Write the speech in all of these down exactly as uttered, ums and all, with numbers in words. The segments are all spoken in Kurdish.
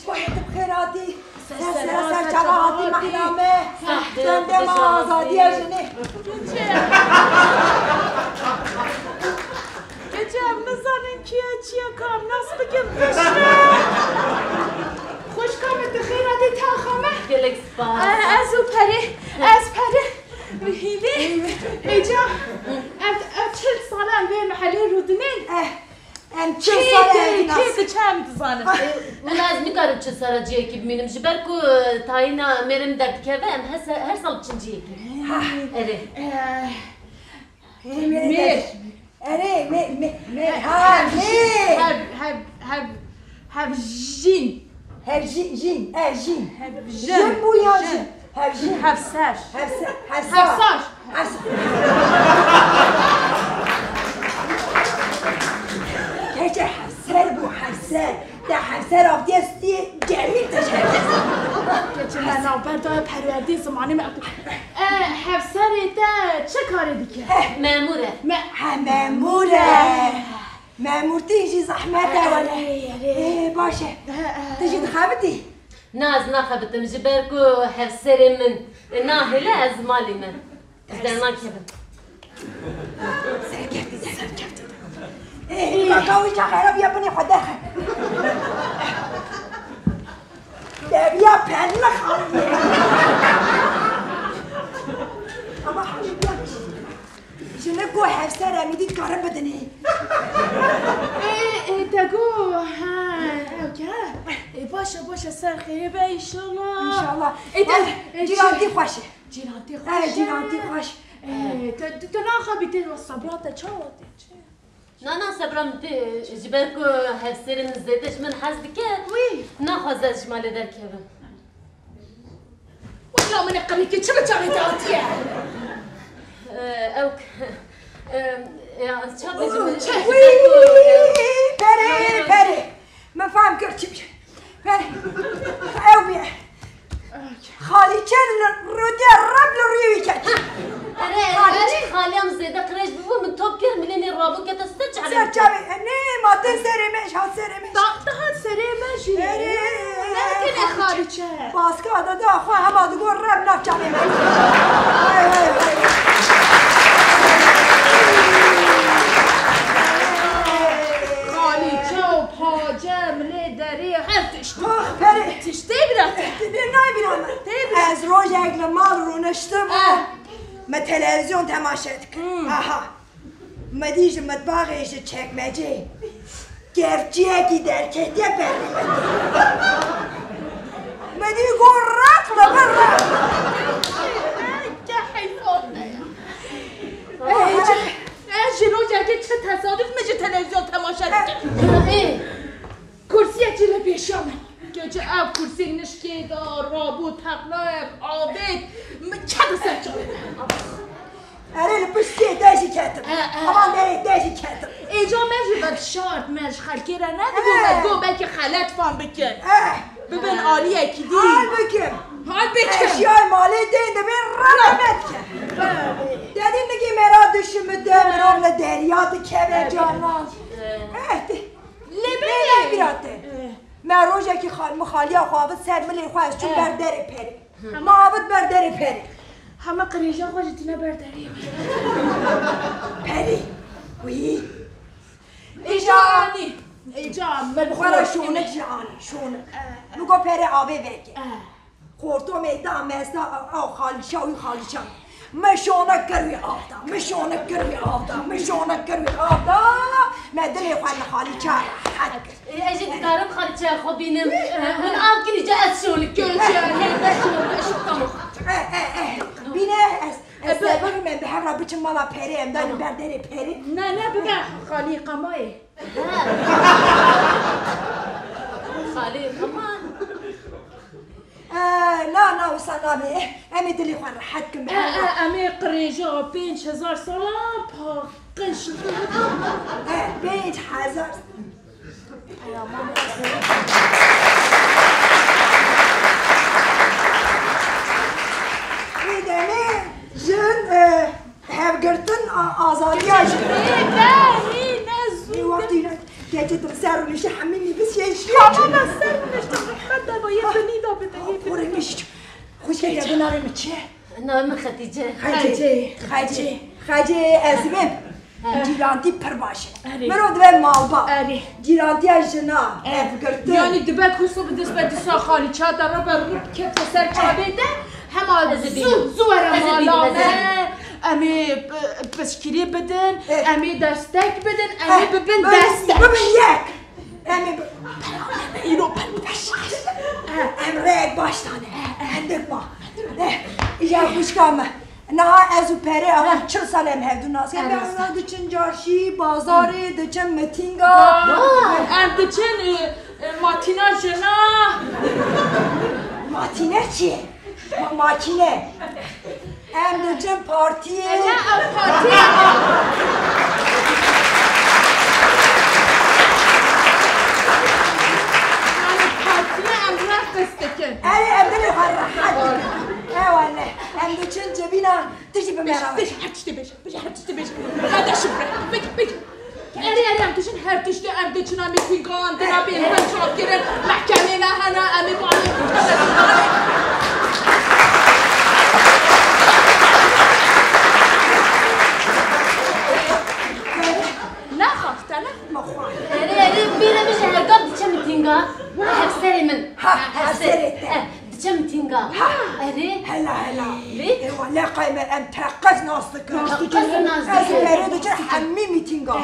Xweşka tu bi xêr hatî. Ser sera ser çava hatî mehna me. Dende me azadiya jinê. Keçe, em nizanin kî ye, çi ye, ka em nas bikin piştre. Xweşka min, tu xêr hatî taxa me. Gelek spas. Eh, ez û Perê, ez Perê. Hîvî. Êca, ev, ev çil sal e em vê mehelê rûdinên. Eh, em çil sal e em nas. Kê diçe em dizanin. Wela ez nikarim çil sala ciyekî bimînim. Ji ber ku, e, tayîna mêrê min derdikeve, em her se-, her sal diçin ciyekî. Erê. Eh, Mêr. Erê, me, me, me, ha, me. Hev, hev, hev, hevjîn. Hevjî-, jîn, e, jîn. Hevjin. Jin bû ya jin? Jin. Hevjîn. Hevser. Hevse-, hevsar. Hevsar. Hevsar. Keçe hevser bû, hevser. Te hevser avdiye stiyê cermî te şerkes. Keçe me navber daye perwerdê zimanê me. E, hevserê te çi karê dike? Memûr e. Me- Ha, memûr e. Memûrtî jî zehmet e wele. Erê, erê. Ê, baş e. He, he. Tu jî dixebitî? Na, ez naxebitim, ji ber ku hevserê min nahêle, ez malî me. Ez dernakevim. Serkeftin, serkeftin. Ê, baka wî çax xerab ya binê xwe derxe. Deviya perli xanî. Ama hemî ya jinik û hevser em ê dî dikarin bidinê. Ê, ê, te got, ha, ew ke. Ê, baş e, baş e, ser xêrê be, înşallah. Înşallah. Ê, te, ê, cîrantî xweş e. Cîrantî xweş e. Cîrantî xweş. Ê, te, te naxebitî, sebra te çawa tê? Çi? Na, na, sebra min tê, ji ber ku hevserê min zêde ji min hez dike, wî naxwaze ez ji malê derkevim. Wela min ê qirîkê çi bi çavê te hatiye? Ee, ew k-, ee, ya, ez çawa bêjim, ji ber ku, ee, Wî, perê, perê. Min fehm kir çi bî. Perê. Ew bî. Xalîçe li rûdê reb li rûyê wî ket. Erê, erê, xalî, xalîya min zêde qirêj bûbû, min top kir, milê nê rabû kete ser çavê. Ser çavê. E, nê, ma tên serê me, ji hat serê me. Da, dihat serê me jî. Erê, ne tenê xalîçe. Baska da da xwe hema digot reb nav çavê me. Hay, hay, hay. Xalîçe û pace, milê derê, her tişt. Ax, perê. Tiştê bira te. Tê bira, nayê bira me. Tê bira. Ez rojek li mal rûniştim. Eh. Me televîzyon temaşe dikim. Hmm. Aha. Me dî ji mitbaxê, ji çekmecê kevçiyekî derketiye berî me. Me dî got req li vir req. Ke heyfan me ya. Ey, ez jî rojekê çi tesaduf min jî televîzyon temaşe dikim. Ê. Kursiyekî li pêşiya min. Keçe ev kursî nişkê da, rabû teqlayek avêt, min çet ser çavê me. Erê, li piştê te jî ketim. E, e. Aman derê te jî ketim. Êca me jî vedişart, me ji xelkê re nedibû, e, me got belkî xelet fam bikin. E. Bibin aliyekî dî. Hal bikim. Hal bikim. Eşyayê malê tên dibên rana me dikin. Dedî nigê me ra dişimite, mirov li derya dikeve canan. E. Eh, te- Lê belê. Lê bira te. Eh. Me rojekî xal-, min xaliya xwe avit ser milê xwe, ez çûm, eh, ber derê perê. Hı. Me avit ber derê perê. Hema qirêja xwe jî tîne ber derê. Perê. Wî. Êca anî. Êca min bi xwe re şonik jî anî. Şonik. Eh, eh. Min got perê avê veke. Eh. Xortomê da mezda, ew xalîça wî xalîça. Min şonek kir wî av da, min şonek kir wî av da, min şonek kir wî av da. Me dilê xwe li xalîça rehet kir. Ê, ez jî dikarim xalîçeya xwe bînim. Min av kirî ca ez şonik kim. Göçe, hê, te şonik, ez şonik tam. Eh, eh, eh. Bîne ez, ez, e, bi- sebirim em bi hev re biçin mala perê, em daynin ber derê perê. Ne, ne, bibe xalî qamayê. Xalî qama. E, na, na, wisa nabe. Em ê dilê xwe rehet kin. E, e, em ê qirêja pênc hezar salan paqij. E, pênc hezar. Wê demê jin, e, hevgirtin a-, azadiya jin. Ê, ne, hî, ne zû. Ê, wextî ne, keçê tu ser rûniştî hemî nivîsiyên şiyê. Tamam, ez ser rûniştim. Çi? Navê min Xetîce. Xecê, Xecê, Xecê, ez bim. He. Cîrantî pir baş e. Erê. Mirov dibe malbat. Erê. Cîrantiya jina, erê, hevgirtin. Yanî dibe ku sob dest be dîsa xalî çata re be rip kete ser çavê te, hema zû, zû were mala me. Em ê, e, piştgirî bidin, em ê destek bidin, em ê bibin destek. Bibin yek. Em ê bi-, îro ber beş. Em rêyek baş dane. Hindik ma. Eh, îja xwişka me. Niha ez û Perê ew çil sal em hevdû nas. Em diçin carşî, bazarê, diçin mitînga. Em diçin, e, e, matîna jina. Matîne çi ye? Ma-, makîne. Em diçin partiyê. Ne ev partiyê? Yani partiyê em reqs dikin. Erê, em dilê xwe rehet dikin. Ewele. Em diçin civîna tijî bi me re. Tijî, her tiştê bêje. Bêje, her tiştê bêje. Hede şifre. Bêje, bêje. Erê, erê, em diçin her tiştê, em diçin, em ê pîngan, dina bê, em çap kirin, mehkemê me hene, em ê balê. Nexa, te ne? Erê, erê, bîre min ji her gap diçe mitînga. Hevserê min. Ha, hevserê te. Eh. Diçe mitînga. Ha. Erê. Hela, hela. Lê? Ê, wele qey me em teqez nas dikin. Teqez nas dikin. Ez û Perê diçin hemî mitînga. Ha,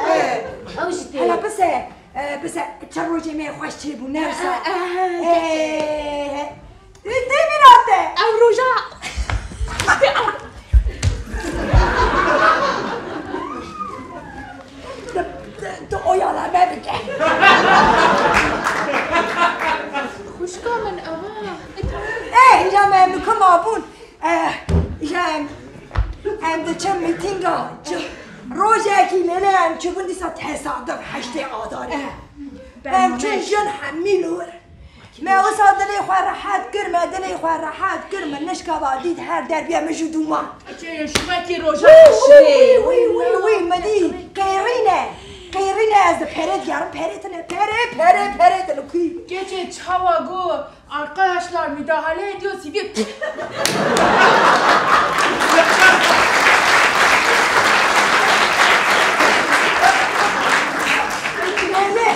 e, e. Ew jî tê. Hela bise, e, bise, çend rojê me xweş çêbû, ne wisa? E, e, e. Ê, tê bîra te. Ew roja. Tu, tu, tu oyala me bike. Xwişka min, ava. Ê, îja me mikim abûn. Eh, îja em, em diçin mitînga. Çi, rojekî lêlê em çûbûn dîsa tesaduf heştê Adarê. Eh, em çûn jin hemî li wir. Me wisa dilê xwe rehet kir, me dilê xwe rehet kir, min nişkeva dît her derbiye min ji dûman. Eke şivekî roja Wî, wî, şirê. Wî, wî, wî, wî, min dî qêrîne. Qêrîne ez di Perê digerim, Perê tine, Perê, Perê, Perê tine kuî. Keçê çawa got, arkadaşlar müdahale ediyor, sivil. Belê,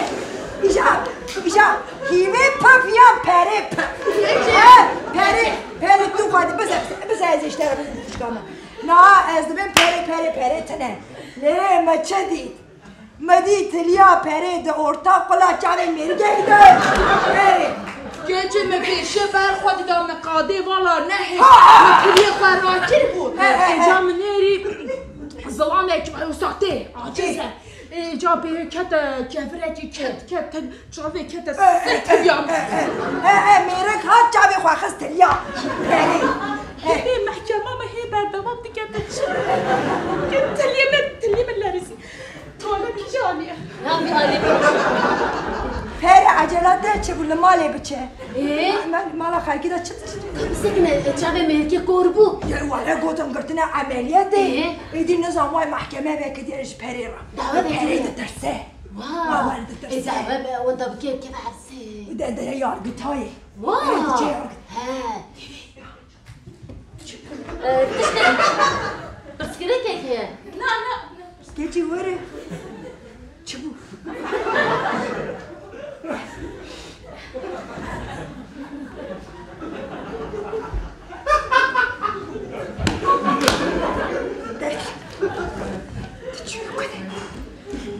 îja, îja, hîvê pif yan Perê pif. He, Perê, Perê tu xwedî bize, bize, bize ez îşte re bişkama. Na, ez dibêm Perê, Perê, Perê tine. Lê me çi dît? Me dî tiliya Perê di orta qula çavê mêrikekî de. Hey! Keçê me pêşe ber xwe dida me qadê vala nehê. Ha! Me tiliyê xwe rakir bû. He, he, he. Êca min nêrî zilamek wisa tê, aciz e. Ê. Êca bê kete kevirekî ket, ket, çavê kete ser tiliya min. He, he, mêrik hat çavê xwe xist tiliya. Perê. Hê mehkema me hê berdewam dike te çi? Tiliyê me, tiliyê me lerizî. Tuvalet kîjan e? Ya bir alem. Perê, ecela te çi bû, li malê biçe. Ee? Me mala xelkî de çi tişt? Bisekine, e, çavê mêrikê kor bû. Ya, were gotin girtine emeliyatê. Ee? Êdî nizam wayê mahkeme vekiriye ji Perê re. Dawe vekiriye. Perê ditirse. Wow. Were ditirse. Ê, dawe be, wenda bike, keve hepsê. De, de, yargıtayê. Wow. Perê diçe yargıt. He. Ee, tiştek, pirsgirêkek heye. Na, na, na. Keçî were. Çi bû?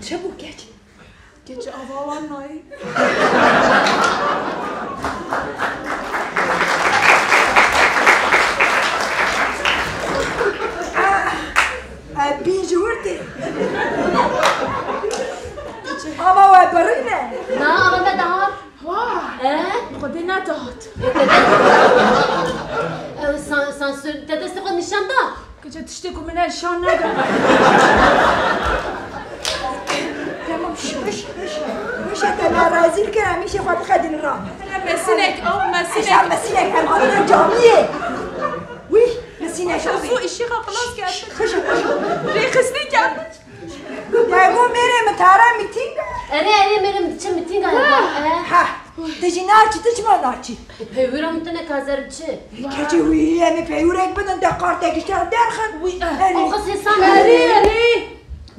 Çi bû keç? Keçi ava wan nayê. Bîn ji wir tê. Ava we birîne. Na, ava me dihat. Wah! He? Xwedê nedihat. Ew san-, sansür te destê xwe nîşan da? Keçe tiştê ku min e şan neda. Tamam, şş, şş, şş. Wişa te me rezîl kir, em îşê xwe biqedînin ra. Mesinek, ew mesinek. Eşa mesinek, em hatine camiyê. Wî, mesinek. Xweşo, zû îşê xwe xilas kerdin. Xweşo, xweşo. Rêxistin kerdin. Te got mêrê min tara mîtîng. Erê, erê, mêrê min diçe mîtînga. Ha. Tu jî naçî, tu çima naçî? E, peywira min tine kazer biçi. Keçê wî, em ê peywirek bidin, te kartek ji te derxin. Wî, eh, Erê. Oxis hêsan Erê, erê.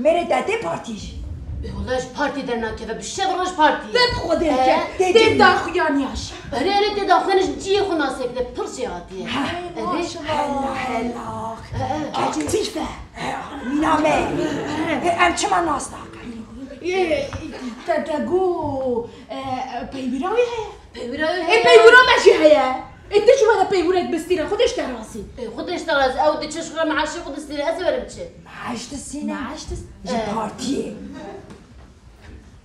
Mêrê te tê partî jî. E, wela ji partî dernakeve, bi şev roj partî. Te bi Xwedê Eh, ke, tê tê cin. Daxuyaniya jî. Erê, erê, tê daxuyaniya jî ciyê xwe nasê bide, pir jê hatiye. Ha. Erê. Maşallah. Hela, hela. Eh, eh. Keçê Lîfe. Eh, mîna me. Eh, em çima nas nakin? Ê, te, te got, e, peywira wî heye? Peywira wî Ê, heye. Peywira me jî heye. Ê, tu ji we de peywirek bistîne, Xwedê ji te razî. Ê, Xwedê ji te razî. Ew diçe ji xwe re meaşê xwe distîne, ez ê werim çi? Meaş distîne? Meaş distîne. Ji Ee. Partiyê.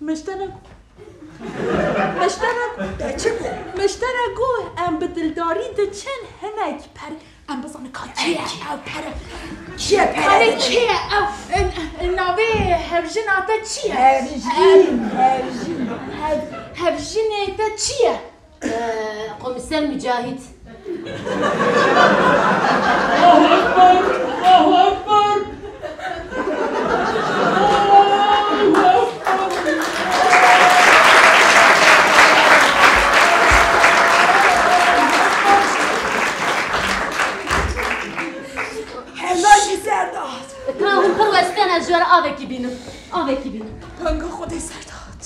Mişterek. Mişterek. Te çi got? Mişterek got, em bi dildarî diçin hinek per Em bizanin ka kî ye ew pere. Kî ye pere? Pere kî ye ew? N-, n-, navê hevjina te çi ye? Hevjîn, hevjîn. Hev-, hevjinê te çi ye? Ee, Komîser Mücahit. Allahu Ekber! Allahu Ekber! Hela jî ser dihat. Ka hûn pir westiyane, ez ji we re avekî bînim. Avekî bînim. Danga Xwedê ser dihat.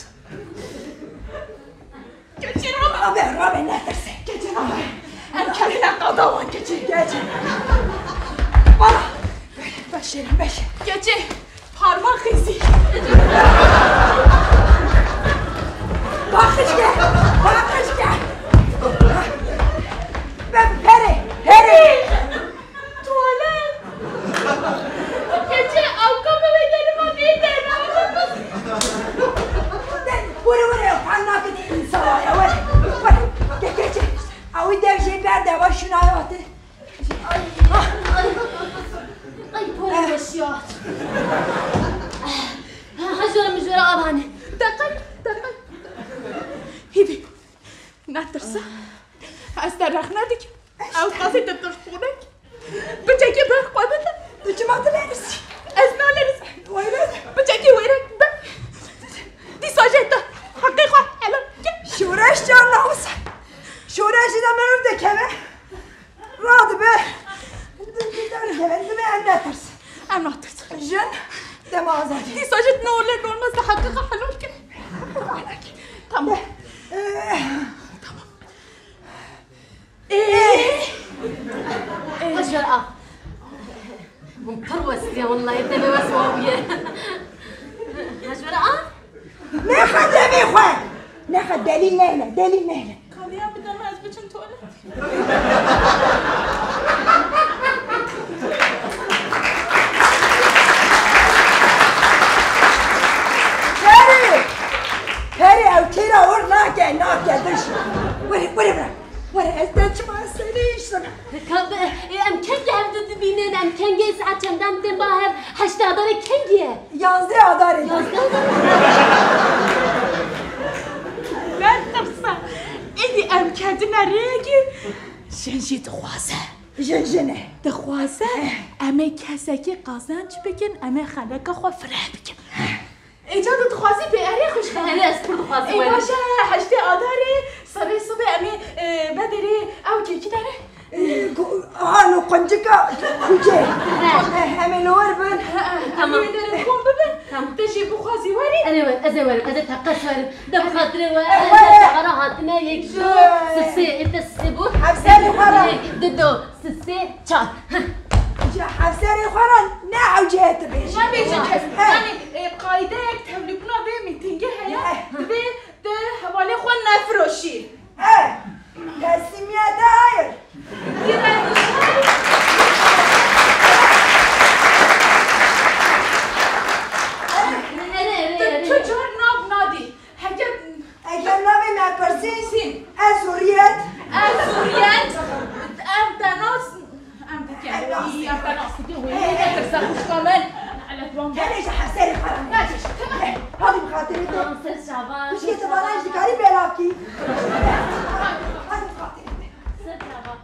Keçê rabe. Rabe, rabe, netirse. Keçê rabe. Em kerine qada wan keçê. Keçê. Bala. Beşêrim, beşê. Keçê. Parmak izi. Baxış gel. Baxış gel. Be-, pere, pere. Tuvalet. Keçê, ew ka bebe derima bê derma. Were, were, ew pal naketî însan ya, were, were. Ke keçê, ew dev jê berde, ew şuna ya te. Ay, ay, ay, porê me şiya. Ha, ha, jora min jora avane. Deqek, deqek. Hîvî. Netirse. Ez te rexne dikim. Ew qasê te tirxonek. Piçekî ber xwe bide. Tu çima dilerisî? Ez nalerizim. Wêre. Piçekî wêrek be. Dîsa jê te heqê xwe helal bike. Şoreş çar newis e. Şoreşî de meriv dikeve. Radibe. Dikeve, dibe em netirsin. Em natirsin. Jin dema azadî. Dîsa jî ne olur ne olmaz da heqê xwe helal bike. Tamam. Ee. Tamam. Ee. Ee. Hacer, a. Hûn pir westiye, wellahî, devê wes wa bûye. Hacer, a. Nexe devê xwe. Nexe, delîl nehne, delîl nehne. Kaliya bide me, ez biçim tuwalet. Perê! Perê, ew kêra or nake, nake, diş. Were, were, were. Were, ez te çima serê îştime. Ka-, e, em kengî hev di dibînin, em kengî saet çendan tên ba hev, heştê Adarê kengî ye? Yazdê Adarê. Yazdê Adarê. Netirse. Êdî em ketine rêyekî, jin jî dixwaze. Jin jin e. Dixwaze, eh, em ê kesekî qezenc bikin, em ê xeleka xwe fireh bikin. Ê, ca tu dixwazî pê erê xwişka? Erê, ez pir dixwazim. Ê, baş e, heştê Adarê, sibê sibê em ê, e, bedêrê ew kekî dere. Ê, ku-, hano quncika kucê. He. He, em ê li wir bin. He, he, tamam. Em ê derin kom bibin. Tamam. Te jî bixwazî werî. Erê wer, ez ê werim, ez ê teqez werim. De bi xatirê we, ez ê teqera hatine yek, du, sisê, ê te sisê bû. Hevserê xwe re. Yek, du, du. Sisê, çar. Ji hevserê xwe re ne ewcê tu bêjî. Nebêjin kes. He. Yanî, e, qaydeyek tevlîbûna vê mîtingê heye, he, divê tu hevalê xwe nefiroşî. He. Teslimiyete hayır. Erê, erê, erê. Tu car nav nadî. Heger, heger navê me pirsî, ez huriyet. Ez huriyet. Em te nas, em te kevî, em te nas dike wê. Netirse xwişka min. Elet wan. Kerê ji hevserê xwe re. Hadi bi xatirê te. Tamam, ser çavan. Xwişkê te bana ji dikarî belav kî. Hadi bi xatirê te. Ser çavan.